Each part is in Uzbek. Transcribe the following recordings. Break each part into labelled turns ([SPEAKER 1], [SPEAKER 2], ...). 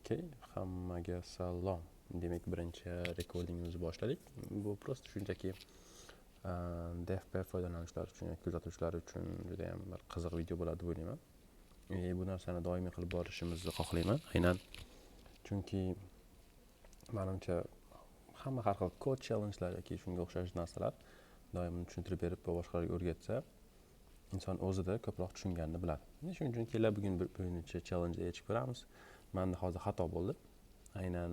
[SPEAKER 1] Okey, hammaga salom. Demak, birinchi rekordingimizni boshladik. Bu просто shunchaki DevPair foydalanuvchilar uchun yoki kuzatuvchilar uchun juda ham bir qiziq video bo'ladi deb o'ylayman. Bu narsani doimiy qilib borishimizni xohlayman. Aynan chunki manimcha hamma har xil code challengelar yoki shunga o'xshash narsalar doim tushuntirib berib va boshqalarga o'rgatsa, inson o'zida ko'proq tushunganini biladi. Shuning uchun kelinglar, bugun bir necha challenge yechib ko'ramiz. Manda hozir xato bo'ldi. Aynan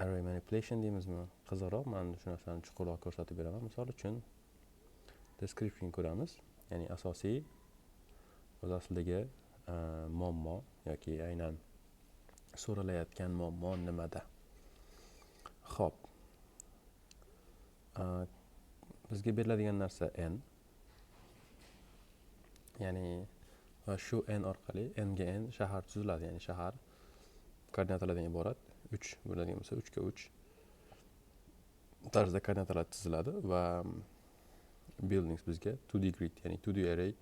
[SPEAKER 1] array manipulation deymizmi? Qiziqroq, man shu narsani chuqurroq ko'rsatib beraman. Misol uchun, description ko'ramiz. Ya'ni asosiy o'z aslidagi muammo yoki aynan so'ralayotgan muammo nimada? Xo'p. Bizga beriladigan narsa n. Ya'ni va shu n orqali n ga n shahar tuziladi. Ya'ni shahar koordinatalardan iborat. 3 bo'ladigan bo'lsa, 3 ga 3 tarzda koordinatalar tuziladi va buildings bizga 2D grid, ya'ni 2D array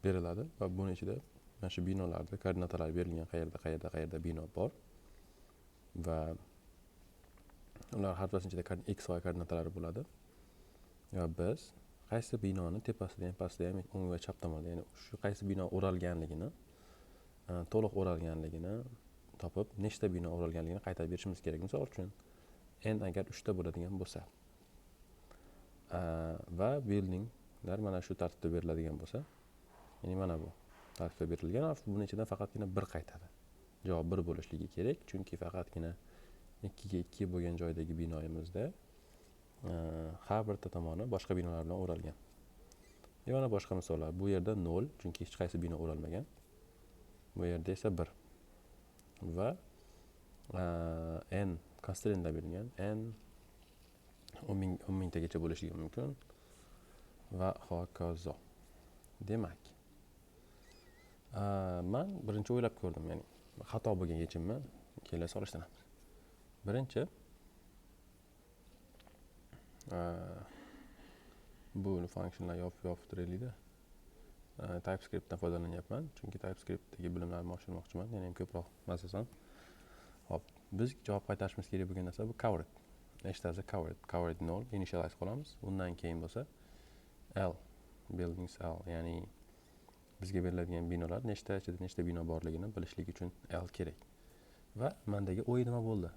[SPEAKER 1] beriladi va buni ichida mana shu binolarda koordinatalar berilgan, qayerda, qayerda, qayerda bino bor va ular har bittasini ichida x, y koordinatalari bo'ladi va biz qaysi binoni tepasida ham, pastida ham, o'ng va chap tomonda, ya'ni shu qaysi bino o'ralganligini, to'liq o'ralganligini topib, nechta bino o'ralganligini qaytarib berishimiz kerak. Misol uchun, n agar 3 ta bo'ladigan bo'lsa va buildinglar mana shu tartibda beriladigan bo'lsa, ya'ni mana bu tartibda berilgan, buni ichidan faqatgina bir qaytadi. Javob bir bo'lishligi kerak, chunki faqatgina 2 ga 2 bo'lgan joydagi binoyimizda har birta tomoni boshqa binolar bilan o'ralgan. Yana boshqa misollar. Bu yerda 0, chunki hech qaysi bino o'ralmagan. Bu yerda esa 1. Va n constraintda berilgan. N 10 ming, 10 mingtagacha bo'lishligi mumkin va hokazo. Demak, man birinchi o'ylab ko'rdim, ya'ni xato bo'lgan yechimni keyin solishtiramiz. Birinchi bu functionlar yopib turaylikda. TypeScriptdan foydalanyapman, chunki TypeScriptdagi bilimlarimni oshirmoqchiman, yana ham ko'proq asosan. Hop, biz javob qaytarishimiz kerak bo'lgan narsa bu covered. Nechtasi covered? Covered 0 initialize qilamiz. Undan keyin bo'lsa L, buildings L, ya'ni bizga beriladigan binolar nechta, ichida nechta bino borligini bilishlik uchun L kerak. Va mandagi o'y nima bo'ldi?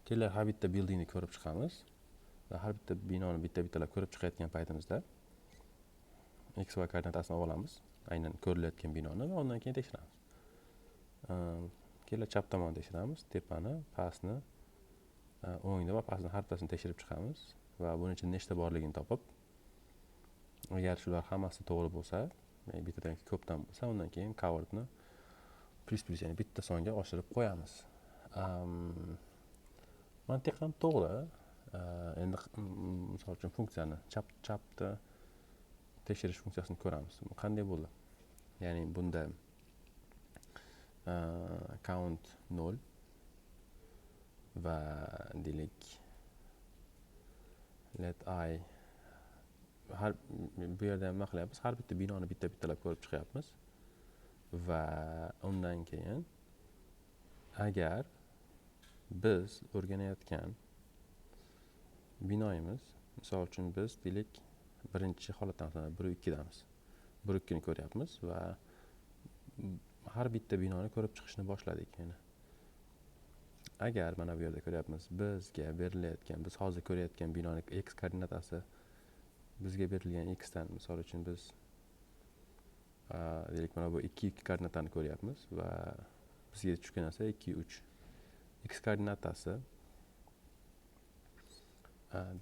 [SPEAKER 1] Kelinglar, har bitta buildingni ko'rib chiqamiz. Va har bitta binoni bitta-bittalab ko'rib chiqayotgan paytimizda x va koordinatasini olib olamiz. Aynan ko'rilayotgan binoni va undan keyin tekshiramiz. Kelinglar, chap tomonni tekshiramiz, tepani, pastni, o'ngni va pastni, har bittasini tekshirib chiqamiz va buni ichida nechta borligini topib, agar shular hammasi to'g'ri bo'lsa, ya'ni bittadan ko'pdan bo'lsa, undan keyin coveredni plus plus, ya'ni bitta songa oshirib qo'yamiz. Mantiqan to'g'ri. Endi misol uchun, funksiyani chapni tekshirish funksiyasini ko'ramiz. Bu qanday bo'ldi? Ya'ni bunda count 0 va deylik, let i. Har bu yerda ham nima qilyapmiz? Har bitta binoni bitta bittalab ko'rib chiqyapmiz va undan keyin agar biz o'rganayotgan binoyimiz, misol uchun, biz deylik, birinchi holatdan bir ikkidamiz, bir ikkini ko'ryapmiz va har bitta binoni ko'rib chiqishni boshladik. Ya'ni agar mana bu yerda ko'ryapmiz, bizga berilayotgan, biz hozir ko'rayotgan binoni x koordinatasi bizga berilgan x dan, misol uchun, biz deylik, mana bu ikki ikki koordinatani ko'ryapmiz va bizga tushgan narsa ikki uch. X koordinatasi,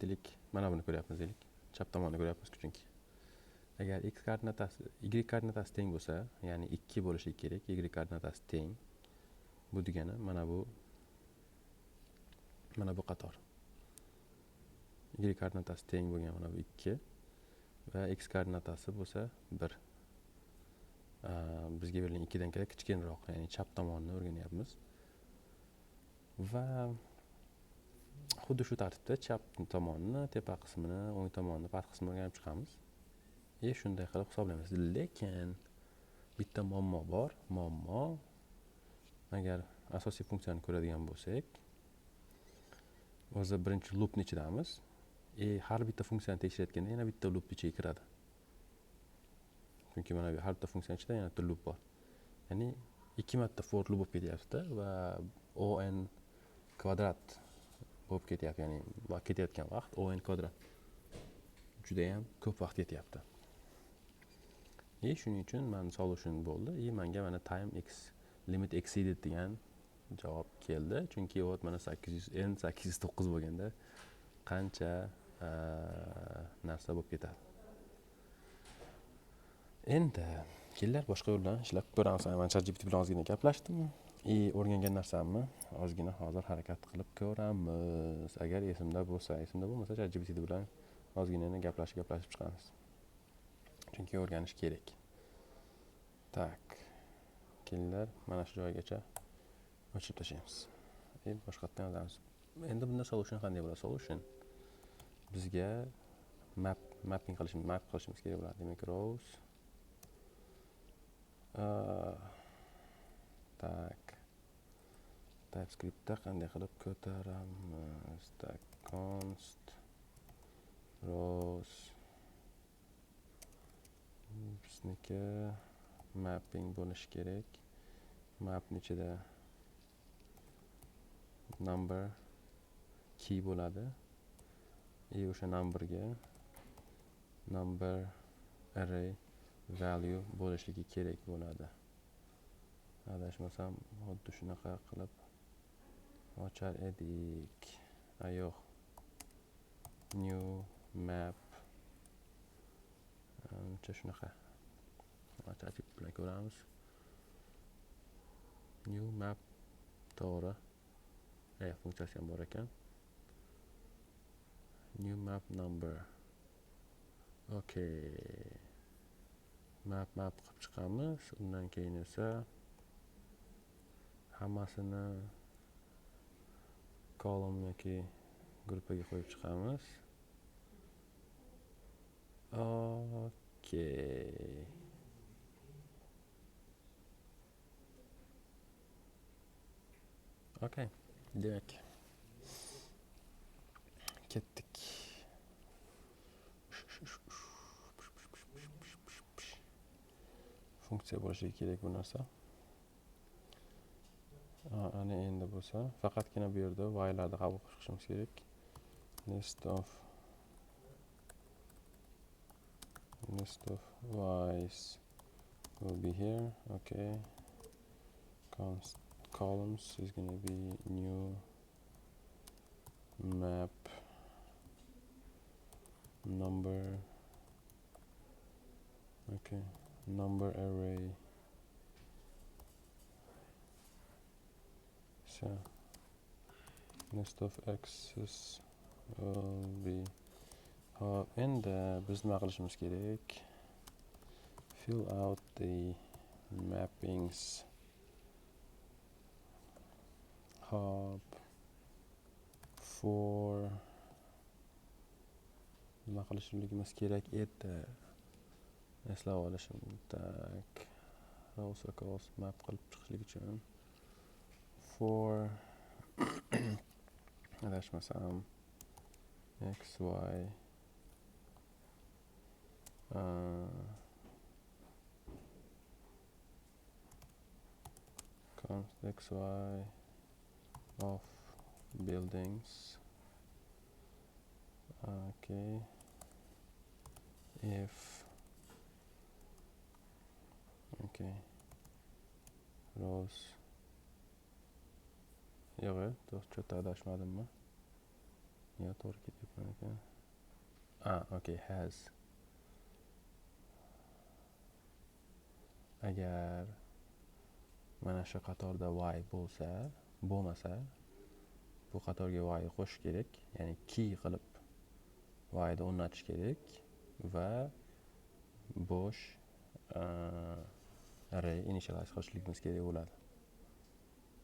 [SPEAKER 1] deylik, mana buni ko'ryapmiz, deylik, chap tomonni ko'ryapmiz, chunki agar x koordinatasi y koordinatasi teng bo'lsa, ya'ni ikki bo'lishi kerak, y koordinatasi teng, bu degani mana bu qator y koordinatasi teng bo'lgan mana bu ikki va x koordinatasi bo'lsa bir, bizga berilgan ikkidan ko'ra kichkinaroq, ya'ni chap tomonni o'rganyapmiz va xuddi shu tartibda chap tomonni tepa qismini, o'ng tomonni past qismini o'rganib chiqamiz и shunday qilib hisoblaymiz. Lekin bitta muammo bor. Bitta muammo bor. Muammo, agar asosiy funksiyani ko'radigan bo'lsak, o'zi birinchi loopni ichidamiz. Har bitta funksiyani tekshirayotganda yana bitta loop ichiga kiradi. Chunki mana bu har bitta funksiyani ichida yana bitta loop bor. Ya'ni 2 marta for loop bo'lib ketyapti va o n kvadrat bo'lib ketyapti. Ya'ni ketayotgan vaqt o n kvadrat. Juda ham ko'p vaqt ketyapti. Shuning uchun men solution bo'ldi. Menga mana time x limit exceeded degan javob keldi. Chunki вот mana 800 n 809 bo'lganda qancha narsa bo'lib ketadi. Endi kelinglar boshqa yo'l bilan ishlab ko'ramiz. Men ChatGPT bilan ozgina gaplashdim. O'rgangan narsamni ozgina hozir harakat qilib ko'ramiz. Agar esimda bo'lsa, esimda bo'lmasa ChatGPT bilan ozgina yana gaplashib chiqamiz. Chunki o'rganish kerak. Tak. Kelinglar mana shu joygacha o'chirib tashlaymiz. Boshqatdan yozamiz. Endi bunda solution qanday bo'ladi? Solution bizga mapping qilishimiz, map qilishimiz kerak bo'ladi. Demak, rows tak. TypeScriptda qanday qilib ko'taramiz? Tak, const rows bizniki mapping bo'lishi kerak. Mapni ichida number key bo'ladi. O'sha numberga number array value bo'lishligi kerak bo'ladi. Adashmasam xuddi shunaqa qilib ochar edik. Yo'q. New map. Ancha shunaqa. ChatGPT bilan ko'ramiz. New map to'g'ri. Funksiyasi ham bor ekan. New map number. Okay. Map qilib chiqamiz. Undan keyin esa hammasini column yoki gruppaga qo'yib chiqamiz. Okay. Okay. Demak, ketdik. Funksiya bo'lishi kerak bu narsa. Ana endi bo'lsa, faqatgina bu yerda while'larni qabul qilishimiz kerak. List of y's will be here. Okay. Const columns is going to be new map number. Okay, number array. So list of x's will be. Hop, endi biz nima qilishimiz kerak? Fill out the mappings. Hop, for nima qilishimiz kerak edi? Eslab olishim. Tak, rows va columns map qilib chiqishlik uchun for adashmasam x y const x y of buildings. Okay, if okay rows. Yo'q, to'g'ri adashmadimmi? Yo'q, to'g'ri ketyapman ekan. Okay, has. Agar mana shu qatorda y bo'lsa, bo'lmasa bu qatorga y qo'shish kerak, ya'ni key qilib y ni o'rnatish kerak va bo'sh array initialize qilishligimiz kerak bo'ladi.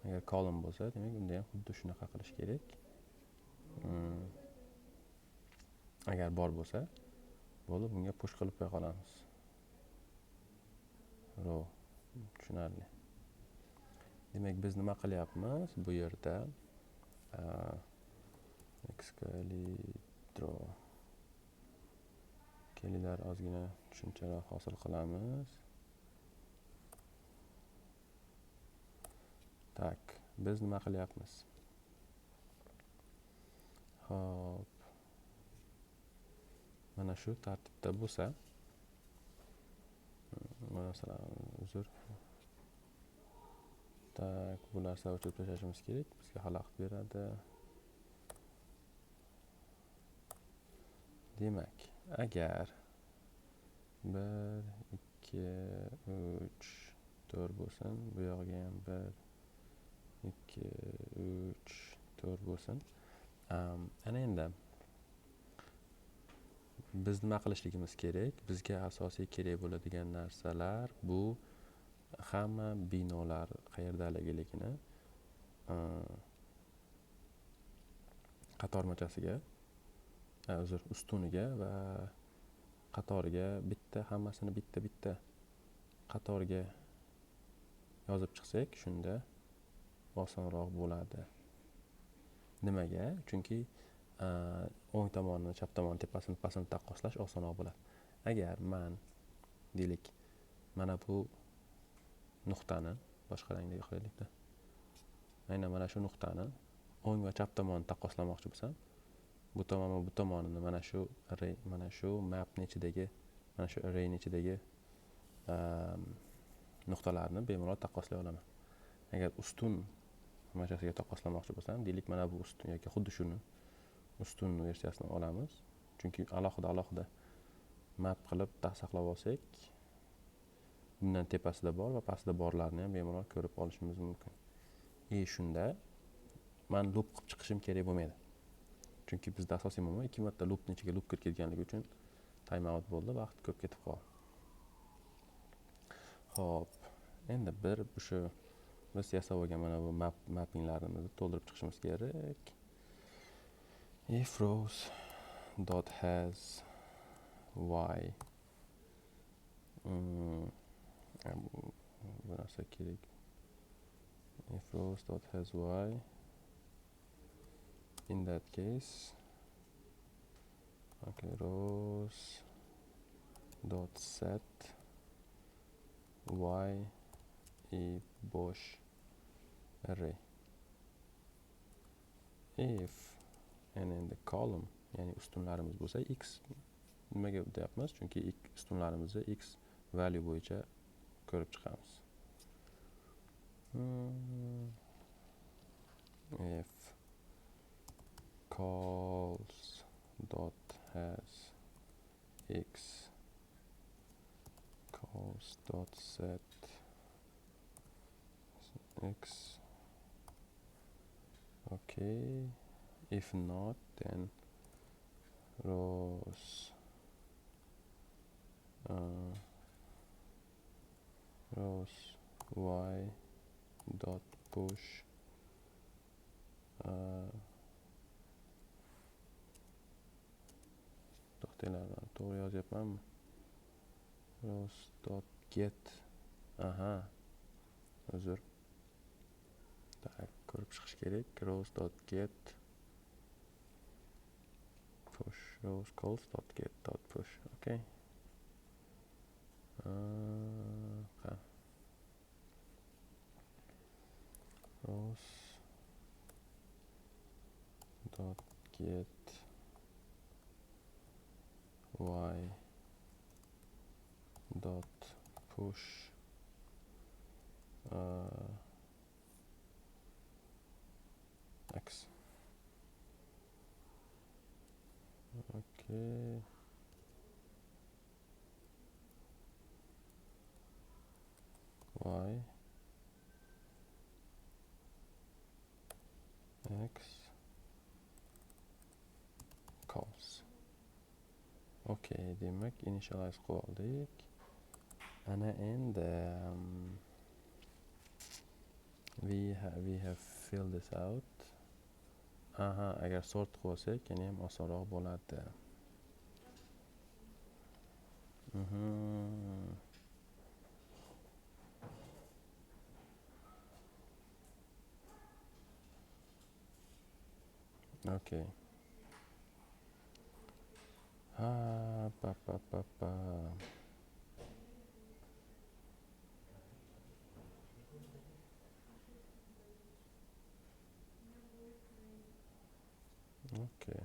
[SPEAKER 1] Agar column bo'lsa, demak unda ham xuddi shunaqa qilish kerak. Agar bor bo'lsa, bo'ldi, bunga push qilib qo'ya qolamiz. Row. Tushunarli. Demak, biz nima qilyapmiz bu yerda? Excalidraw. Kelinglar, ozgina tushunchalar hosil qilamiz. Tak, biz nima qilyapmiz? Xo'p. Mana shu tartibda bo'lsa, masalan, uzr. Tak, bu narsani o'chirib tashlashimiz kerak, bizga xalaqit beradi. Demak, agar 1, 2, 3, 4 bo'lsin, bu yog'iga ham 1, 2, 3, 4 bo'lsin. Ana endi biz nima qilishligimiz kerak? Bizga asosiy kerak bo'ladigan narsalar bu hamma binolar qayerdaligini qatormachasiga, uzr, ustuniga va qatoriga bitta, hammasini bitta-bitta qatorga yozib chiqsak, shunda osonroq bo'ladi. Nimaga? Chunki o'ng tomonni, chap tomonni, tepasini, pastini taqqoslash osonroq bo'ladi. Agar man deylik, mana bu nuqtani boshqa rangda qilaylikda. Aynan mana shu nuqtani o'ng va chap tomonni taqqoslamoqchi bo'lsam, bu tomon va bu tomonini mana shu array, mana shu mapni ichidagi, mana shu arrayni ichidagi nuqtalarni bemalol taqqoslay olaman. Agar ustun mashasiga taqqoslamoqchi bo'lsam, deylik mana bu ustun yoki xuddi shuni ustun versiyasini olamiz. Chunki alohida-alohida map qilib saqlab olsak, bundan tepasida bor va pastida borlarni ham bemalol ko'rib olishimiz mumkin. Shunda men loop qilib chiqishim kerak bo'lmaydi. Chunki bizda asosiy muammo 2 marta loopning ichiga loop kirib ketganligi uchun time out bo'ldi, vaqt ko'p ketib qoldi. Xo'p, endi bir o'sha biz yasab olgan mana bu mappinglarimizni to'ldirib chiqishimiz kerak. If rows dot has y, bu narsa kerak. If rows dot has y, in that case, okay, rows dot set y e bosh array. If and in the column, ya'ni ustunlarimiz bo'lsa x, nimaga deyapmiz? Chunki ustunlarimizni x value bo'yicha ko'rib chiqamiz. If calls dot has x, calls dot set x, okay, if not then rows, rows y dot push, to'xtanglar, man to'g'ri yozyapmanmi? Rows dot get, aha, uzr, tak, ko'rib chiqish kerak. Rows dot get push, rows calls dot get dot push, okay. Rows dot get y dot push, x, okay. Y x calls, okay. Demak, initialize qilib oldik. Ana endi we have filled this out. Aha, agar sort qilib olsak yana ham osonroq bo'ladi. Okay. Ha, pa pa pa pa. Okay.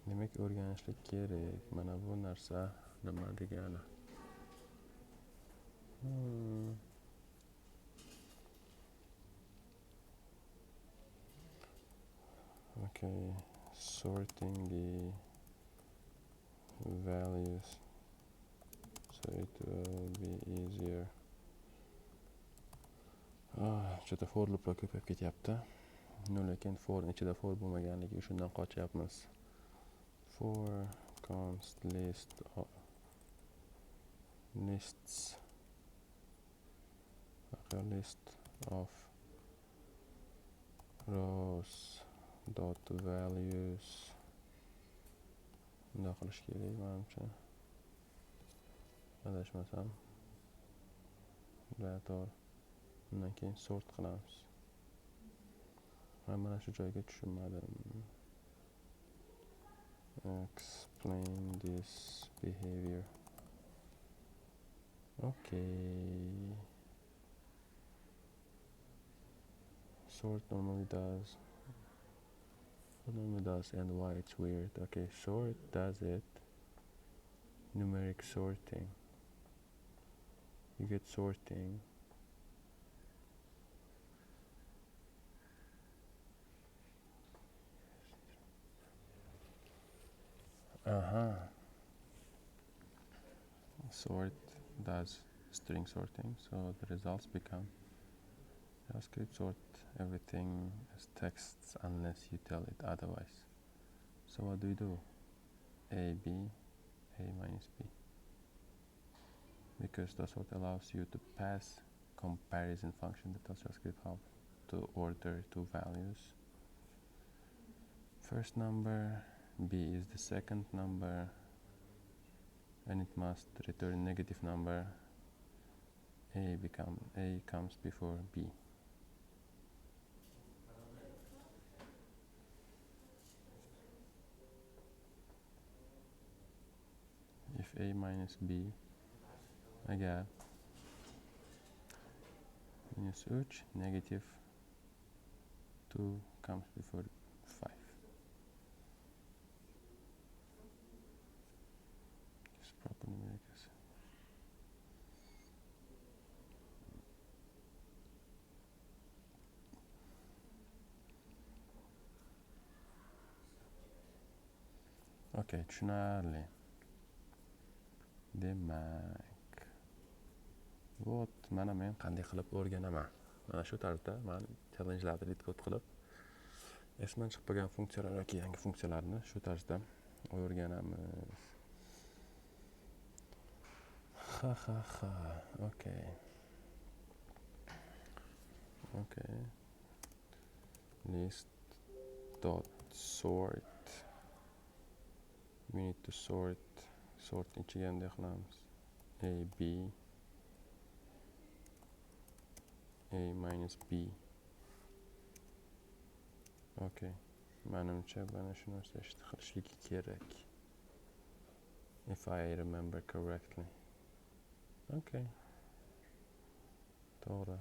[SPEAKER 1] Demak, o'rganishlik kerak. Mana bu narsa nima degani? Okay, sorting the values so it will be easier. Что-то for looplar ko'payib ketyapti. No, lekin for ichida for bo'lmaganligi shundan qochyapmiz. For const list of lists, okay, list of rows dot values. Bunday qilish kerak menimcha, adashmasam. Va to'g'ri. Undan keyin sort qilamiz. Men mana shu joyga tushunmadim. Explain this behavior. Okay. Sort normally does. What normally does and why it's weird. Okay, sort does it. Numeric sorting. You get sorting. Sort does string sorting, so the results become JavaScript sort everything as texts unless you tell it otherwise. So what do we do? A, B, A minus B. Because the sort allows you to pass comparison function that tells JavaScript how to order two values. First number, B is the second number, and it must return negative number. A comes before B. If A minus B, I got minus 3, negative 2 comes before 5. Just proper numeric. Okay, tushunarli. Demak, вот mana men qanday qilib o'rganaman. Mana shu tarzda men challengelarni LeetCode qilib, esdan chiqib qolgan funksiyalar yoki yangi funksiyalarni shu tarzda o'rganamiz. Ha ha ha. Okay. Okay. List dot sort. We need to sort ichiga bunday qilamiz. A B A minus B. Okay. Manimcha mana shu narsa ishni qilishligi kerak. If I remember correctly. Okay. To'g'ri.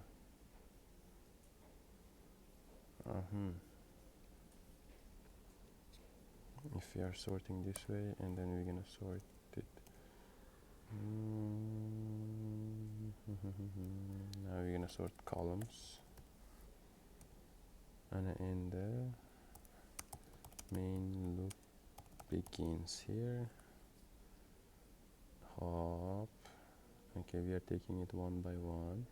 [SPEAKER 1] If we are sorting this way, and then we're going to sort it. Now we're going to sort columns. And in the main loop begins here. Hop. Okay, we are taking it one by one.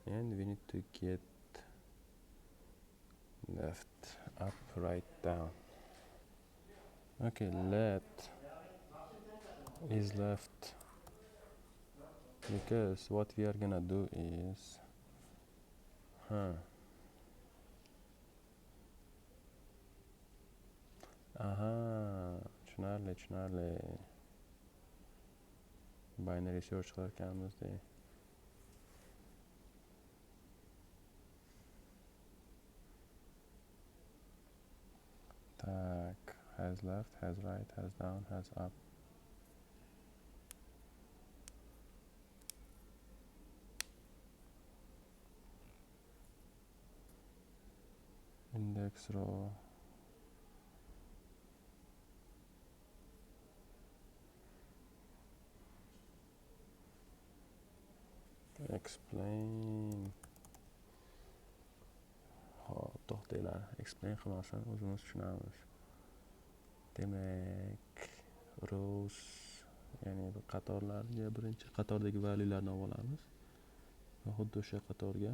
[SPEAKER 1] And we need to get left, up, right, down. Okay, let is left, because what we are gonna do is, tushunarli, binary search qilar ekanmiz. Так, has left, has right, has down, has up. Index row. Explain. Hop, to'xtanglar, explain qilmasin, o'zimiz tushunamiz. Demak, rows, ya'ni bu qatorlarga birinchi qatordagi valuelarni olib olamiz va xuddi o'sha qatorga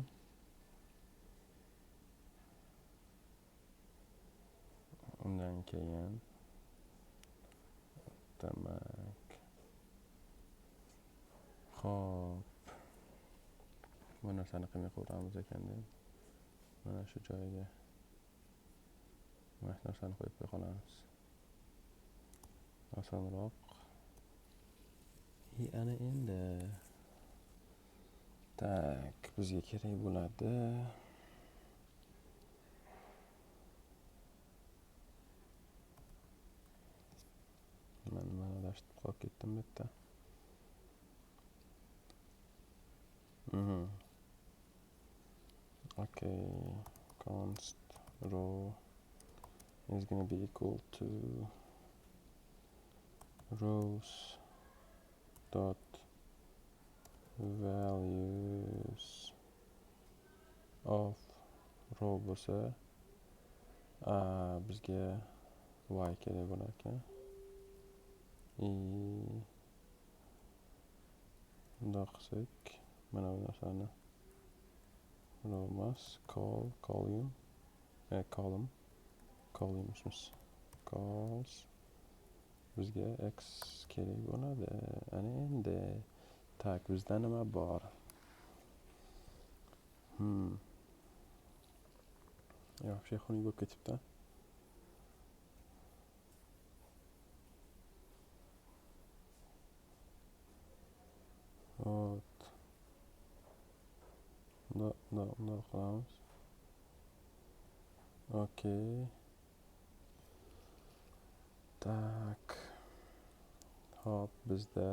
[SPEAKER 1] undan keyin demak, hop, bu narsani qilmay qo'yamiz ekanda. Mana shu joyga mana shu narsani qo'yib qo'ya qolamiz. Osonroq. Ana endi tak, bizga kerak bo'ladi. Men nimani adashib qolib ketdim bu yerda. Okay, const row is going to be equal to rows dot values of row bo'lsa, bizga y kerak bo'lar ekan. Bundoq qilsak, mana bu narsani row emas, column, columns, calls bizga x kerak bo'ladi. Ana endi tak, bizda nima bor? Yo'q, shay xunuk bo'lib ketibdi. Вот. Bundoq qilamiz. Okey. Tak. Hop, bizda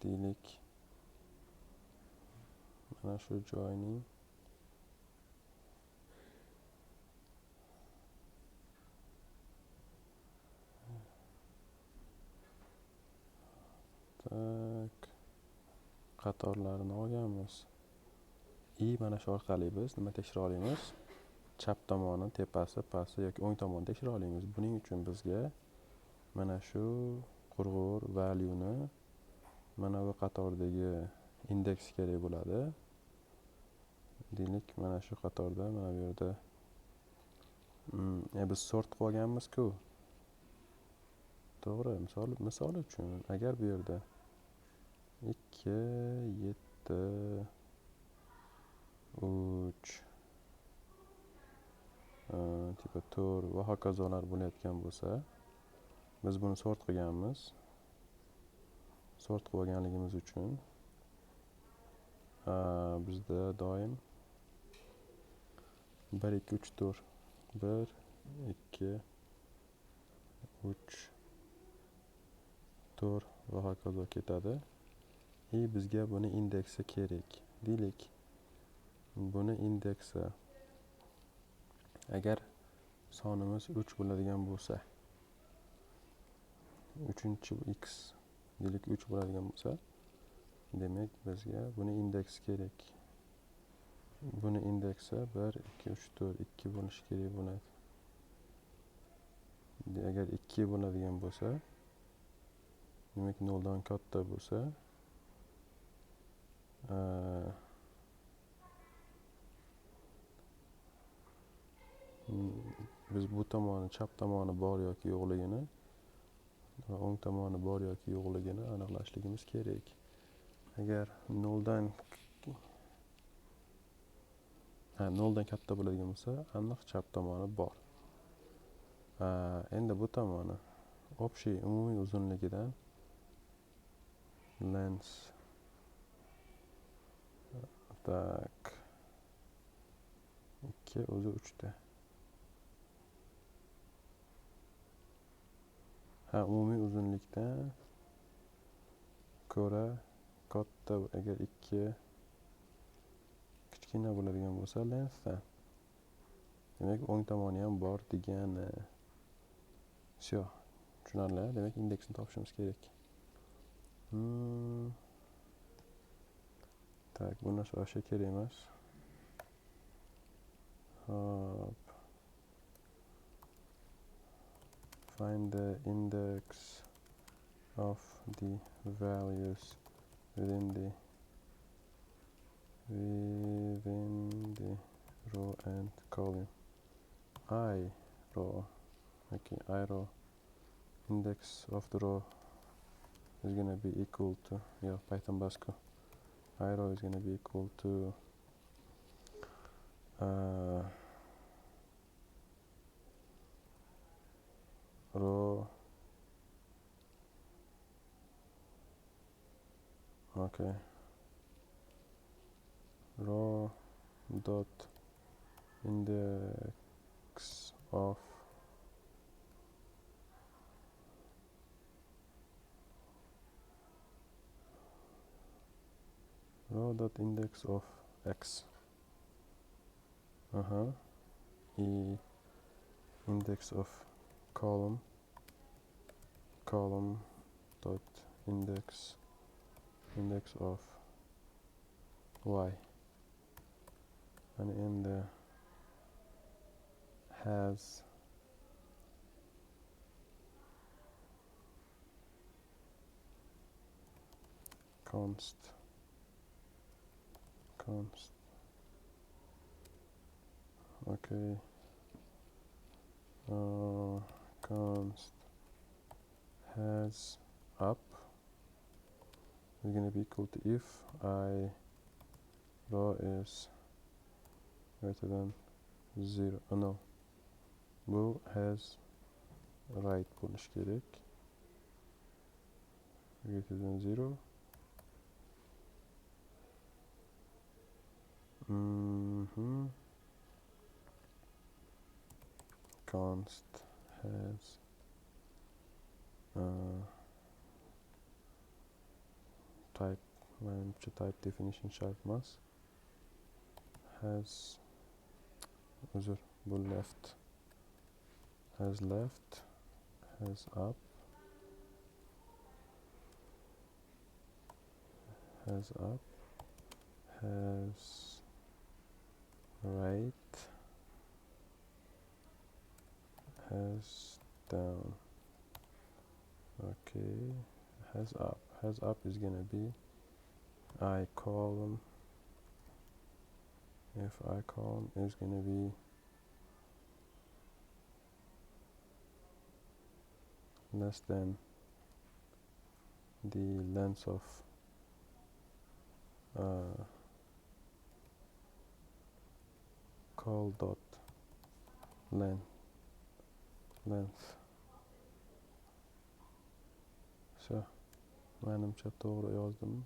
[SPEAKER 1] deylik mana shu joyning tak qatorlarini olganmiz. Mana shu orqali biz nima tekshira olamiz? Chap tomoni, tepasi, pasti yoki o'ng tomonni tekshira olamiz. Buning uchun bizga mana shu qurg'ur value-ni mana bu qatordagi indeks kerak bo'ladi. Deylik, mana shu qatorda, mana bu yerda biz sort qilib olganmiz-ku. To'g'ri, misol uchun agar bu yerda 2, 7, 3, tipa 4 va hokazolar bo'layotgan bo'lsa, biz buni sort qilganmiz. Sort qilib olganligimiz uchun bizda doim 1, 2, 3, 4, 1, 2, 3, 4 va hokazo ketadi. Bizga buni indeksi kerak. Deylik, buni indeksi agar sonimiz 3 bo'ladigan bo'lsa, 3-x deylik 3 bo'ladigan bo'lsa, demak bizga buni indeksi kerak. Buni indeksi 1, 2, 3, 4, 2 bo'lishi kerak bo'ladi. Agar 2 bo'ladigan bo'lsa, demak 0 dan katta bo'lsa, biz bu tomoni, chap tomoni bor yoki yo'qligini va o'ng tomoni bor yoki yo'qligini aniqlashligimiz kerak. Agar 0 dan katta bo'ladigan bo'lsa, aniq chap tomoni bor. Endi bu tomoni общий umumiy uzunligidan length tak 2 o'zi 3 ta. Ha, umumiy uzunlikdan ko'ra katta, agar 2 kichkina bo'ladigan bo'lsa lengthdan, demak o'ng tomoni ham bor degani. Всё, tushunarli. Demak, indeksni topishimiz kerak. Tak, bu narsa вообще kerak emas. Hop. Find the index of the values within the row and column. I row. Okay, I row. Index of the row is gonna be equal to, yeah, Python Basco. I row is gonna be equal to row. Okay, row dot index of row dot index of x. E index of column, column dot index of y, and in the has const okay, const has up is going to be equal to if I row is greater than 0. Oh, no, bu has right bo'lishi kerak, greater than 0. Const has type, manimcha type definition shart emas, has uzr, bu left, has left, has up, has up, has right, has down. Okay, has up, has up is gonna be I column. If I column is gonna be less than the length of col dot length. So manimcha to'g'ri yozdim.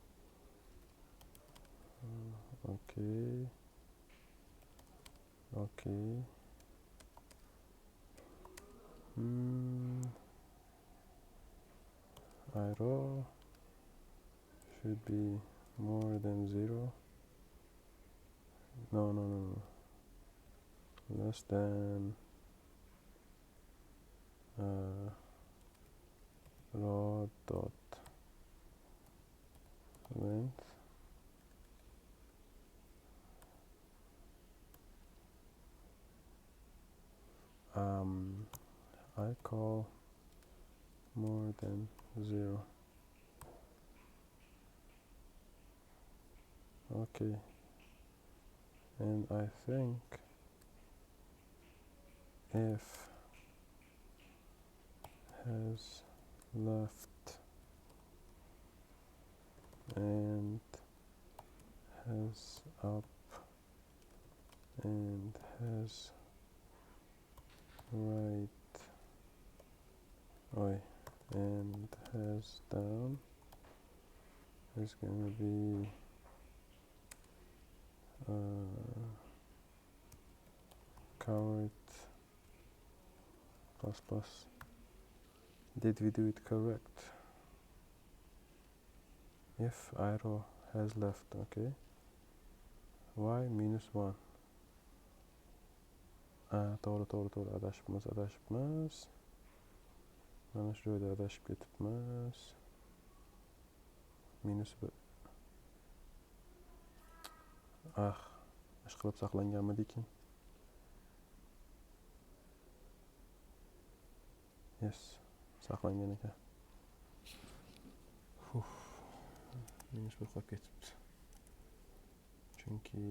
[SPEAKER 1] Okay, okay. I row should be more than 0. No, no, no, no. Less than row dot length. I call more than 0. Okay, and I think if has left and has up and has right, oi, and has down is gonna be Cover it plus plus. Did we do it correct? If arrow has left, okay. Y minus 1. To'g'ri, to'g'ri, to'g'ri, adashibmiz, adashibmiz. Mana shu joyda adashib ketibmiz. Minus 1. Ah, ishqilib saqlanganmidi ekan? Yes, saqlangan ekan. Uf, minus 1 qolib ketibdi. Chunki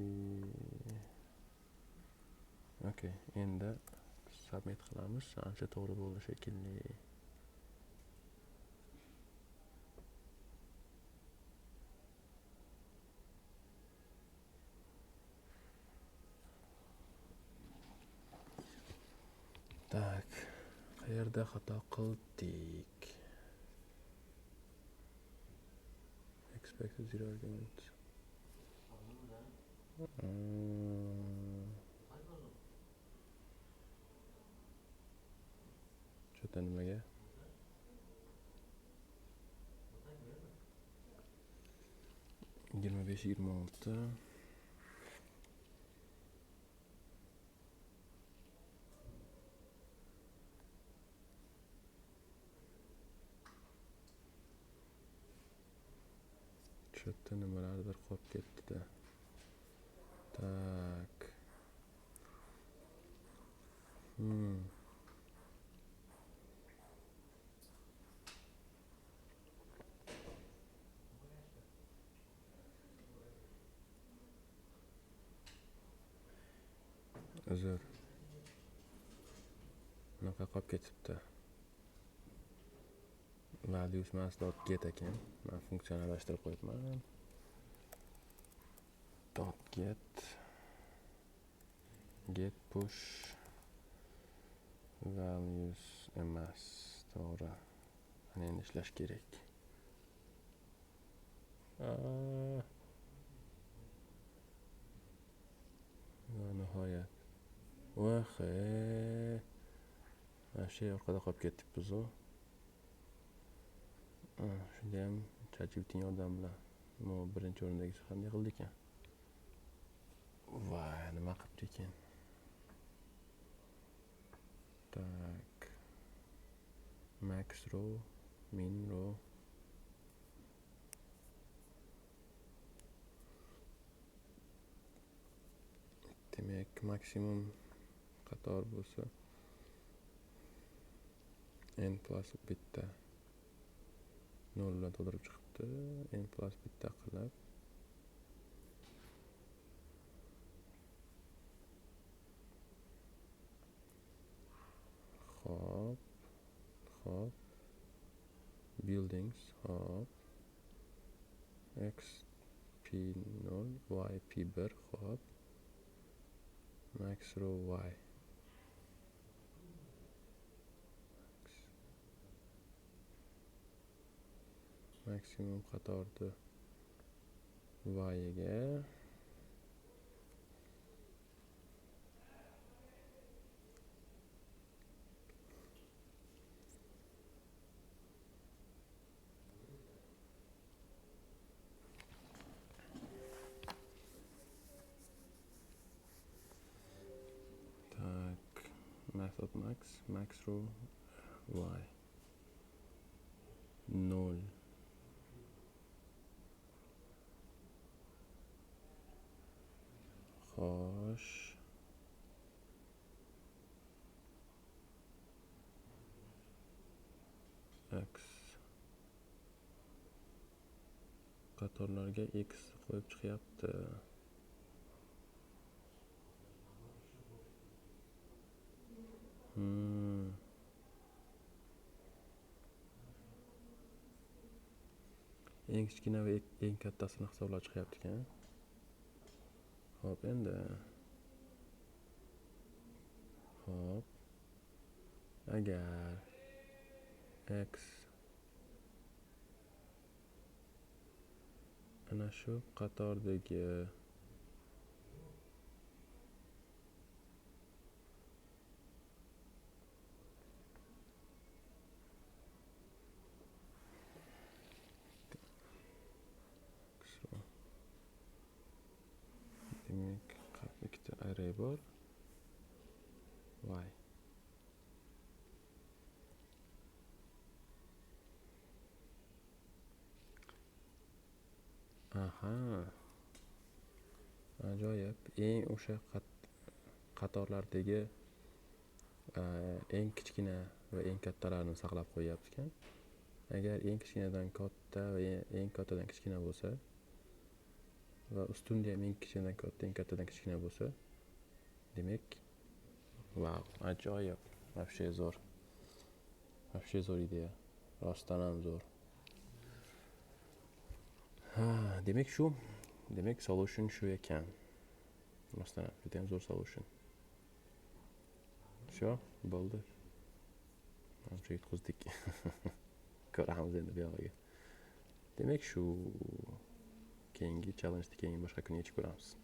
[SPEAKER 1] okay, endi submit qilamiz. Ancha to'g'ri bo'ldi shekilli. Tak, qayerda xato qildik? Expected zero argument. Cho'ta nimaga? 25, 26. Cho'ta nimalardir qolib ketdi-da. Tak. Uzr. Bunaqa qolib ketibdi. Values emas dot get ekan. Men funksiyani adashtirib qo'yibman. Dot get, get push values emas, to'g'ri. Mana endi ishlash kerak. Va nihoyat. Voh, mana shu orqada qolib ketdik biz-u. Shunda ham ChatGPTning yordami bilan bu birinchi o'rindagisi qanday qildi ekan? Voy, nima qilibdi ekan? Tak. Max row, min row. Demak, maksimum qator bo'lsa n plus bitta 0 bilan to'ldirib chiqibdi. N plus bitta qilib hop, hop, buildings, hop, x p 0 y p 1, hop, max row y. Maksimum qatorni y ga tak, method max, max row y 0. Xo'sh. X qatorlarga x qo'yib chiqyapti. Eng kichkina va eng kattasini hisoblab chiqyapti ekan. Xo'p, endi. Xo'p. Agar x ana shu qatordagi bor. Y. Aha. Ajoyib. Eng o'sha qatorlardagi eng kichkina va eng kattalarini saqlab qo'yyapti ekan. Agar eng kichkinadan katta va eng kattadan kichkina bo'lsa va ustunda ham eng kichkinadan katta, eng kattadan kichkina bo'lsa, demak, vau, ajoyib. Вообще zo'r. Вообще zo'r ideya. Rostdan ham zo'r. Ha, demak shu. Demak solution shu ekan. Rostdan ham juda ham zo'r solution. Shu bo'ldi. Ancha yutqizdik. Ko'ramiz endi bu yog'iga. Demak shu keyingi challenge-ni keyingi boshqa kungacha ko'ramiz.